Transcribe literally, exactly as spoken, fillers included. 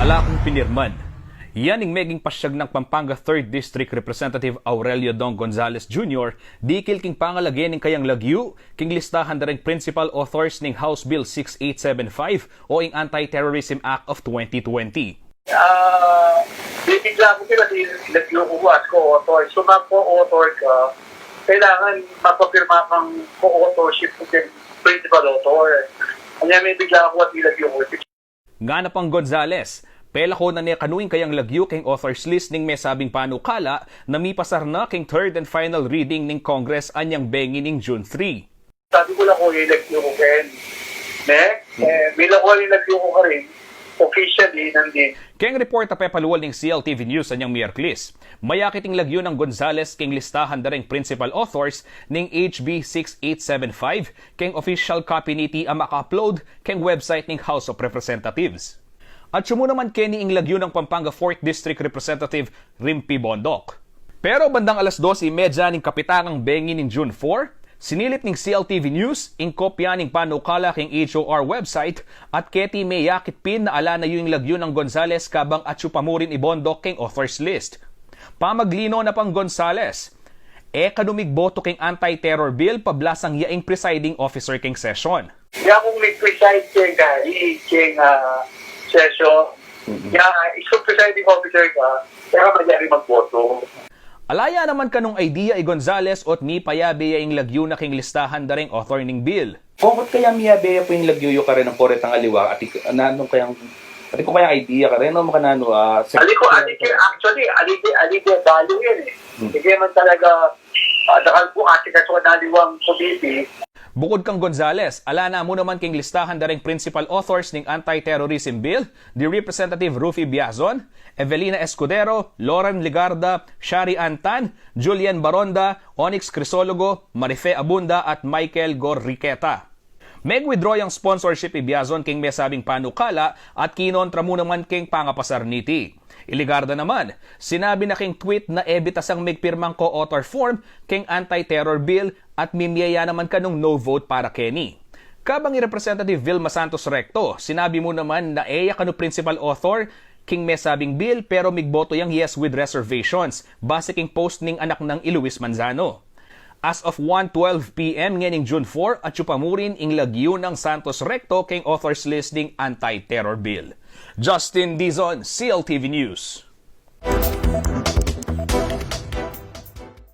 Lakung pinirman. Yan ing meging pasyag nang Pampanga Third District Representative Aurelio Dong Gonzales Junior dikil king pangalage ning kayang lagyu king listahan da ring principal authors ning House Bill six eight seven five o ing Anti-Terrorism Act of twenty twenty. Ah, bibigla ku kasi lagyu ku as co-author. So, mag-co-author ka, kailangan magpapirma kang co-authorship ku king principal author. Kaya mibigla ku kasi lagyu ku. Ngana pang Gonzales, pelako na ne kanu ing kayang lagyu king authors list ning mesabing panukala na mipasar na king third and final reading ning Congress anyang bengi ning June three. Sabi ku la ku, ilagyu ku ken. Ne? Eh, mila ku ilagyu ku karin. Officially, nandin. Keng report a pepalual ning C L T V News anyang Miyerkules, mayakit ing lagyu nang Gonzales king listahan da ring principal authors ning H B six eight seven five keng official copy niti a maka-upload keng website ning House of Representatives. Atyu mu naman keni ing lagyu nang Pampanga Fourth District Representative Rimpi Bondoc. Pero bandang alas dos y media ning kapitangang bengi ning June four, sinilip ning C L T V News ing kopya ning panukala king H O R website at keti meyakit pin na ala na yu ing lagyu nang Gonzales kabang atyu pa mu rin i Bondoc king authors list. Pamaglino na pang Gonzales, e kanu migboto king anti-terror bill pablasang ya ing presiding officer king session. Ya kung mig-preside king, ah, i-, king, ah, session. Mm-mm. Ya, isang presiding officer ka, kaya ka malyari magboto. Ala ya naman kanung idea i Gonzales ot mipayabe ya ing lagyu na king listahan da ring author ning bill. O, ba't kaya miyabe ya pu ing lagyu yu karin ampong retang aliwa? Ati, nanung kayang, ati ku kayang idea karin, no? Makananu, ah, sec- Ali ku, ali ku, actually, ali ku, ali ku, bali yan eh. Hmm. Sige man talaga, ah, dakal ku ati kaso na aliwang komiti. Bukod kang Gonzales, ala na mu naman king listahan da ring principal authors ning anti-terrorism bill, di Representative Rufy Biazon, Evelina Escudero, Loren Legarda, Shari Ann Tan, Julian Baronda, Onyx Crisologo, Marife Abunda at Michael Gorriqueta. Meg-withdraw yang sponsorship i Biazon king mesabing panukala at kinontra mu naman king pangapasar niti. I Legarda naman, sinabi na king tweet na e bitasang migpirmang co-author form king anti-terror bill at mimye ya naman kanung no vote para keni. Kabang i Representative Vilma Santos Recto, sinabi mu naman na e ya kanu principal author king mesabing bill pero migboto yang yes with reservations base king post ning anak nang i Luis Manzano. As of one twelve P M ngening June four, atyu pa mu rin ing lagyu nang Santos Recto king authors list ning anti-terror bill. Justin Dizon, C L T V News.